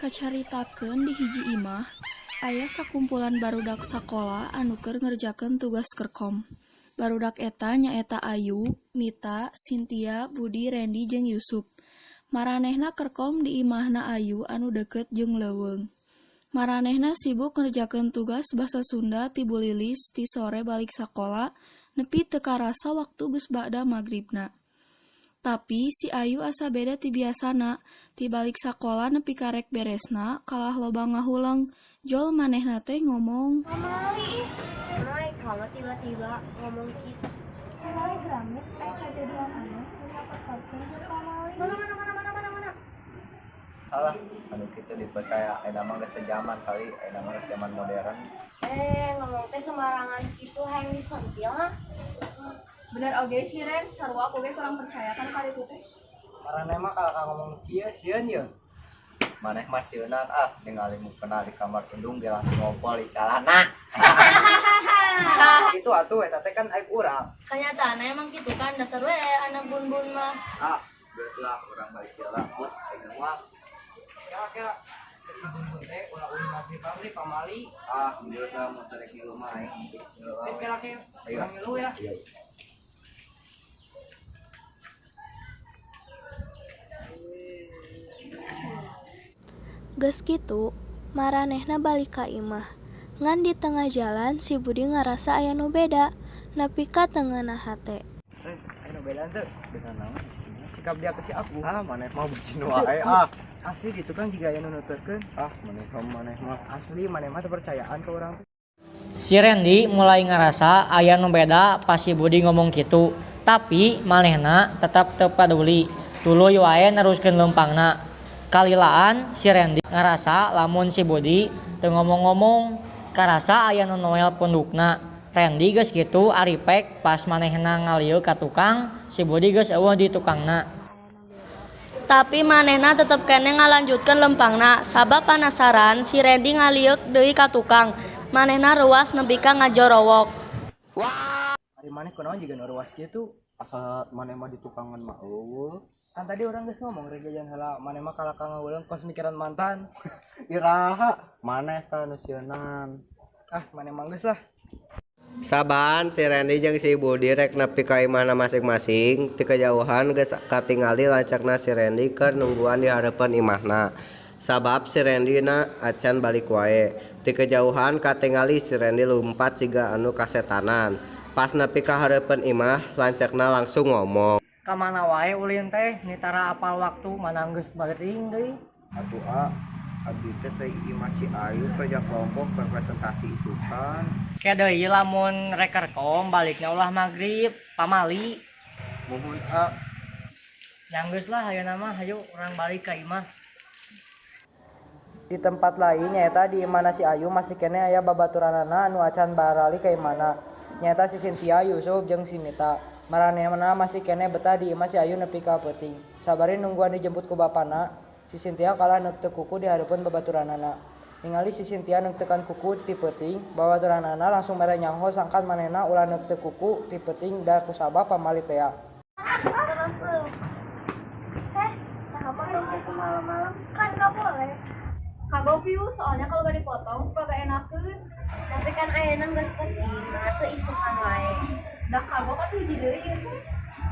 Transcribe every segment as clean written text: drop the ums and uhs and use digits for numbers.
Kacaritakeun di hiji imah, aya sakumpulan barudak sakola anu keur ngerjakeun tugas kerkom. Barudak eta nyaeta Ayu, Mita, Sintia, Budi, Rendi jeung Yusuf. Maranehna kerkom di imahna Ayu anu deukeut jeung leuweung. Maranehna sibuk ngerjakeun tugas basa Sunda ti bulilis ti sore balik sakola nepi teu karasa waktu geus ba'da magribna. Tapi si Ayu asa beda ti biasana, ti balik sakola nepi ka rek beresna kalah loba ngahuleng, jol manehna teh ngomong. Pamali ih. Noi, kamu tiba-tiba ngomong gitu. Pamali geramit aya kajadian aneh nu nyaperkeun jeung pamali. Mana mana mana mana mana mana. Alah, anu kitu dipercaya, ayeuna mah geus sejaman kali, ayeuna mah geus zaman modern. Eh, ngomong teh sembarangan gitu hayang disentil ha? Bener oge sih Ren, sarua aku ge kurang percaya kan ka ditu teh. Maraneh mah kalau ngomong kieu sieun ye. Maneh mah sieunan ah, ningali mukena di kamar indung ge langsung ngompol di calana. Itu atuh eta teh kan aib urang. Kenyataannya emang gitu kan, dasar we anak bun-bun mah. Ah, geus lah urang balik heula, Put, aing mah. Kela kela cek si Bun teh ulah ulin pabrik-pabrik pamali. Ah, geus lah mun teu rek ngilu mah aing. Eh, kela kela Ayo. urang ngilu ya. Iya. Geus kitu, maranehna balik ka imah. Ngan di tengah jalan si Budi ngarasa aya nu beda, nepi ka teu ngeunah hate. Ren, aya nu beda teu? Beda naon? Sikap dia ke si aku. Ah, maneh mah bucin wae ah. Asli gitu kan jika aya nu nuturkeun. Ah, maneh mah. Asli maneh mah teu percayaan ke urang teh. Si Rendi mulai ngarasa aya nu beda pas si Budi ngomong kitu, tapi manehna tetep teu paduli, tuluy wae neruskeun leumpangna. Kalilaan si Rendi ngarasa lamun si Budi teu ngomong-ngomong, karasa aya nu noel pundukna. Rendi geus kitu aripek pas manehna ngalieu ka tukang, si Budi geus eueuh di tukangna. Tapi manehna tetep keneh ngalanjutkeun lempangna, sabab panasaran si Rendi ngalieuk deui ka tukang. Manehna reuas nepi ka ngajorowok. Ari maneh kunaon jiga nu ruas kitu? Asa maneh mah di tukangan mah eueuh. Kan tadi urang geus ngomong rek jajan heula, maneh mah kalah ka ngahuleng kos mikiran mantan. Iraha maneh tah nu sieunan. Ah, maneh mah geus lah. Saban si Rendi jeung si Budi rek nepi ka imahna masing-masing, ti kajauhan geus katingali lanceukna si Rendi keur nungguan di hareupeun imahna. Sabab si Rendi na acan balik wae. Ti kajauhan katingali si Rendi lumpat siga anu kasetanan. Pas nepi ka hareupeun imah, lanceukna langsung ngomong. Ka mana wae ulin teh nitara apal waktu mana geus beuring deui. Atuh ah, abdi teh teh imah si Ayu kerja kelompok presentasi isukan. Ke deui lamun rek kerkom balikna ulah magrib, pamali. Muhun ah. Nya geus lah ayeuna mah hayu urang balik ka imah. Di tempat lain nyaeta di imahna si Ayu masih keneh aya babaturanana anu acan baralik ka imahna. Nyaeta si Sintia, Yusuf jeung si Mita. Maranehna masih keneh betah di imah si Ayu nepi ka peuting. Sabari nungguan dijemput ku bapana, si Sintia kalah neukteu kuku di hareupeun babaturanana. Ningali si Sintia neukteukan kuku ti peuting, babaturanana langsung mere nyaho sangkan manehna ulah neukteu kuku ti peuting da kusabab pamali tea. Terus eh, nah potong kuku malam-malam kan gak boleh. Kagok yuk, soalnya kalau gak dipotong suka gak enakeun. Tapi kan ayeuna geus peuting, mah teu isukan wae. Da kagok atuh hiji deui ieu teh.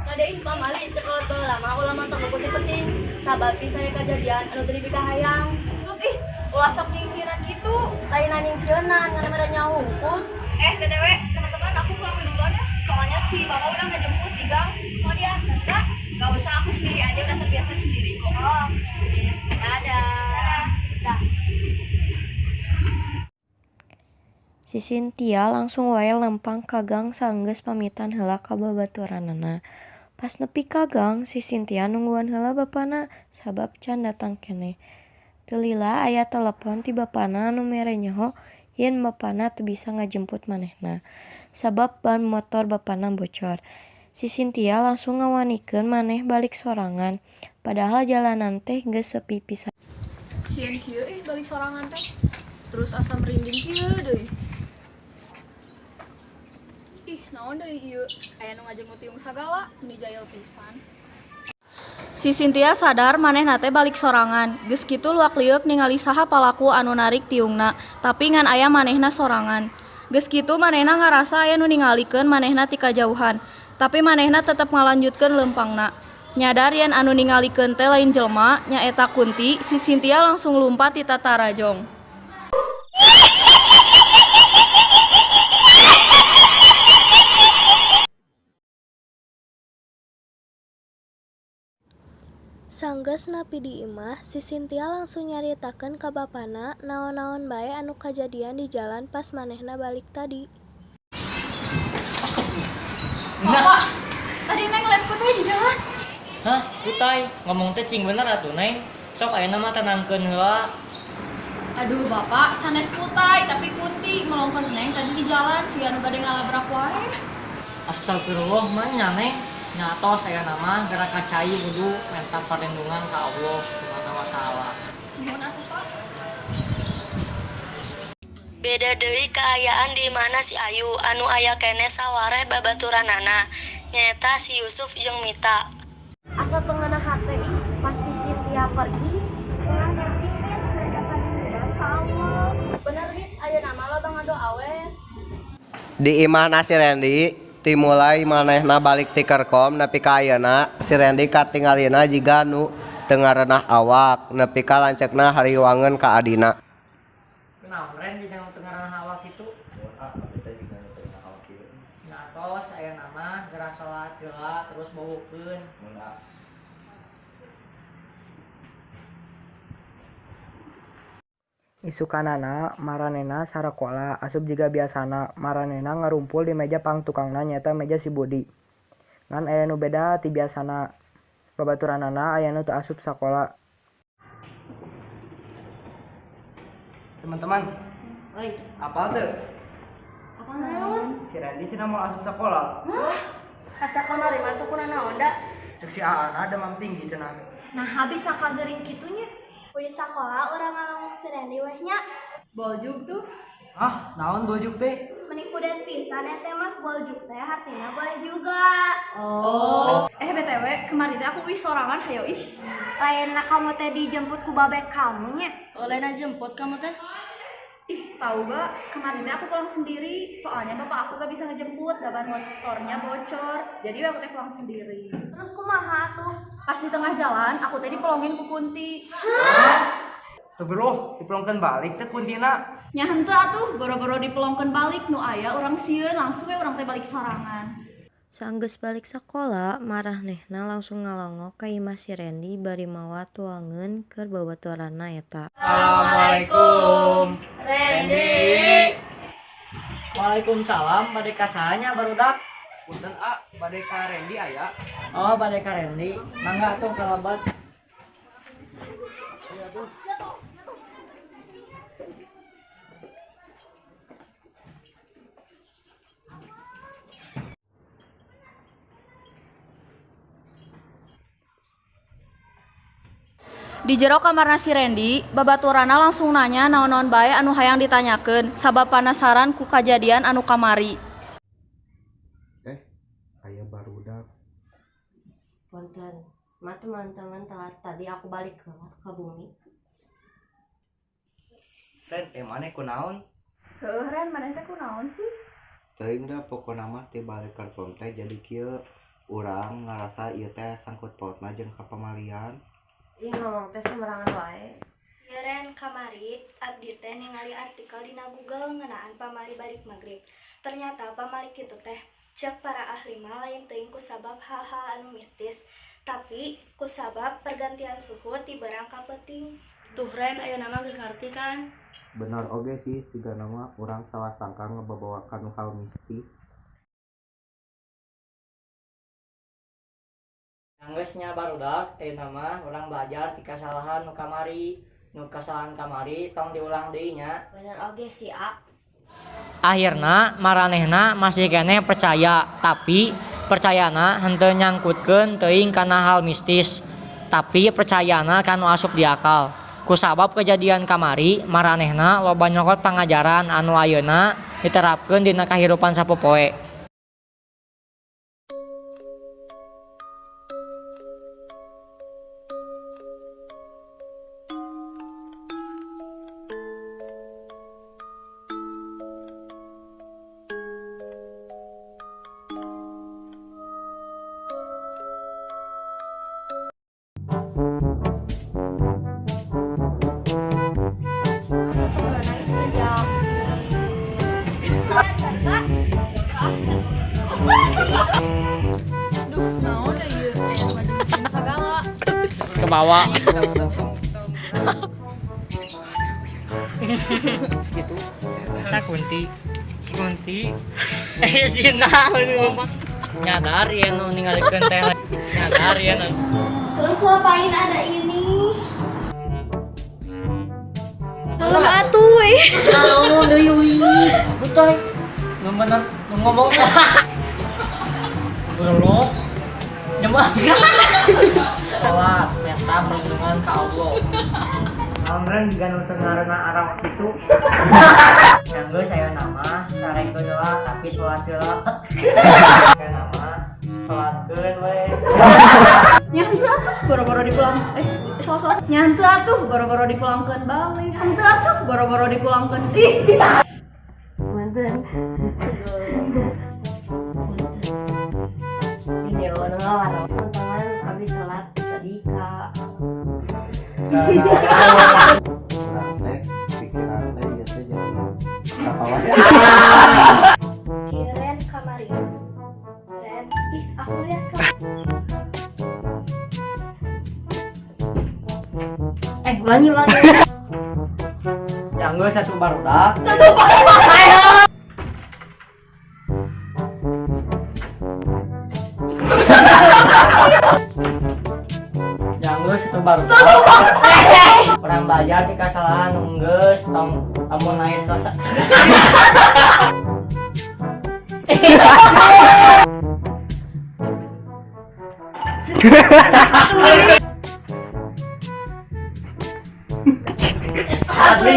Kade ih pamali cek kalau lama ulah mantong kuku ti penting, sabab bisa kejadian anu teu dipikahayang. Sut ih, ulah sok nyingsieunan kitu. Lain nyingsieunan ngan mere nyaho hungkul. Eh, BTW, teman-teman aku pulang duluan ya. Soalnya si bapak udah ngejemput di gang. Mau diantar enggak? Gak usah, aku sendiri aja udah terbiasa sendiri kok. Oh, Dadah. Dah. Si Sintia langsung wae lempang ka gang saenggeus pamitan heula ka babaturanana. Pas nepi ka gang, si Sintia nungguan heula bapana sabab can datang keneh. Teu lila aya telepon ti bapana anu mere nyaho yen bapana teu bisa ngajemput manehna sabab ban motor bapana bocor. Si Sintia langsung ngawanikeun maneh balik sorangan, padahal jalanan teh geus sepi pisan. Sieun kieu ih balik sorangan teh. Terus asa merinding kieu deui. Ih, naon deui ieu? Aya nu ngajenguk tiung sagala, meni jail pisan. Si Cynthia sadar manehna teh balik sorangan. Geus kitu luak-lieuk ningali saha palaku anu narik tiungna, tapi ngan aya manehna sorangan. Geus kitu manehna ngarasa aya nu ningalikeun manehna ti kajauhan, tapi manehna tetep ngalanjutkeun leumpangna. Nyadar yen anu ningalikeun teh lain jelema, nyaeta kunti, si Cynthia langsung lumpat ti tatarajong. Sanggeus nepi di imah, si Cynthia langsung nyaritakeun ka bapana naon-naon bae anu kajadian di jalan pas manehna balik tadi. Bapak, tadi Neng liat kutai di jalan. Hah, kutai? Ngomong teh cing bener atuh, Neng. Sok ayeuna mah tenangkeun heula. Aduh, Bapak, sanes kutai tapi kunti melongkeun Neng tadi di jalan siga nu bade ngalabrak wae. Astagfirullah, mah nya Neng. Nya atos ayeuna mah geura ka cai wudu menta perlindungan ka Allah Subhanahu wa taala. Nuhun atuh, Pak. Beda deui kaayaan di imahna si Ayu anu aya keneh sawareh babaturanana, nyaeta si Yusuf jeung Mita. Asa teu ngeunah hate ih pas si Cynthia pergi. Ulah ngerti Mit, mereka perlindungan ka Allah. Bener Mit, ayeuna mah loba ngadoa we. Di imahna si Randy timulai manehna balik ti kerkom nepi ka ayeuna si Randy katingalina jiga nu teu ngareunah awak nepi ka lanceukna hariwangeun ka adina. Kunaon Ren jiga nu teu ngareunah awak kitu? Nya atos ayeuna mah geura salat heula terus bawukeun. Isukanana maranehna sarakola asup jiga biasana maranehna ngarumpul di meja pangtukangna nyaeta meja si Budi. Ngan aya nu beda ti biasana, babaturanana aya nu teu asup sakola. Teman-teman, Oi, apal teu? Apal naon? Si Randy cenah moal asup sakola. Hah? Asa kamari mah tuh kuna naon da? Cek si Aana demam tinggi cenah. Nah, habis sakageuring kitu nya. Uih sakola urang ngalongok si Randy weh nya. Boljuk tuh. Hah, naon boljuk teh? Meni kudet pisan eta mah boljuk teh artina boleh juga. Oh. BTW, kemarin teh aku uih sorangan hayo ih. Lainna kamu teh dijemput ku babe kamu nya. Oh, lainna jemput kamu teh? Ih, tahu gak? Kemarin teh aku pulang sendiri, soalnya bapak aku gak bisa ngejemput, ban motornya bocor. Jadi aku teh pulang sendiri. Terus kumaha tuh? Pas di tengah jalan, aku teh dipelongin ku kunti. Hah? Astagfirullah, dipelongkeun balik teh kuntina. Nya henteu atuh, boro-boro dipelongkeun balik nu aya urang sieun langsung we urang teh balik sorangan. Saenggeus balik sakola, maranehna langsung ngalongok ka imah si Randy bari mawa tuangeun keur babaturanna eta. Assalamualaikum. Randy. Waalaikumsalam, bade ka saha nya barudak? Punten A, bade ka Randy aya. Oh, bade ka Randy. Mangga atuh ka lebet. Di jero kamarna si Randy, babaturanna langsung nanya naon-naon bae anu hayang ditanyakeun sabab panasaran ku kajadian anu kamari. Aya barudak. Punten, ma teman-teman telat tadi aku balik ke bumi. Ren, maneh kunaon? Heuh Ren, maneh teh kunaon sih? Teuing da pokona mah ti balik kerkom teh jadi kieu urang ngarasa ieu teh sangkut pautna jeung kapamalian. Ih, ngomong teh sembarangan wae. Ya Ren, kamari abdi teh ningali artikel dina Google ngeunaan pamali balik magrib. Ternyata pamali kitu teh cek para ahli mah lain teuing kusabab hal-hal anu mistis, tapi kusabab pergantian suhu ti beurang ka peuting. Tuh Ren, ayeuna mah geus ngarti kan? Bener oge sih, sigana mah urang salah sangka ngabawa kanu hal mistis. Anggeus nya barudak, ayeuna mah urang belajar ti kasalahan nu kamari. Nu kasalahan kamari tong diulang deui nya. Bener oge sih, A. Akhirna maranehna masih keneh percaya, tapi percayana henteu nyangkutkeun teuing kana hal mistis, tapi percayana kanu asup di akal. Kusabab kejadian kamari, maranehna loba nyokot pangajaran anu ayeuna diterapkeun dina kahirupan sapopoe. Segala. Ke bawah. Gitu. Tak kunti. Si kunti. Si nyadar ya nu ningalikeun teh. Nyadar ya nu. Terus ngapain ada ini? Tolong atuh. Naon deui wi. Betul. Nu bener nu ngomong. Bro. Nyemak. Salat minta perlindungan ka Allah. Amren juga nu teu ngaranna arah kitu. Yang geus aya nama sarekeun heula tapi salat heula. Aya nama salatkeun we. Nyantu atuh boro-boro dipulang salah-salah. Nyantu atuh boro-boro dipulangkeun balik. Hantu atuh boro-boro dipulangkeun. Ih. Punten. Video nu potongan abi telat tadi ka Urang teh pikiran teh ieu teh jadi kapawan. Kieu Ren kamari. Ren, ih aku lihat kamu. Ulangi ulangi. Yang geus satu barudak. Yang geus satu barudak. Urang belajar ti kasalahan nu geus tong amun naik selesai. Sadri.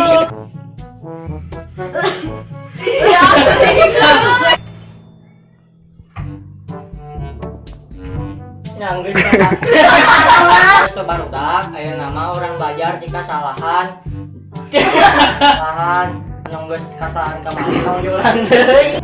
Yang geus teu barudak aya nama urang belajar jika salahan. Salahan nu geus kasalahan kamari tong diulang deui.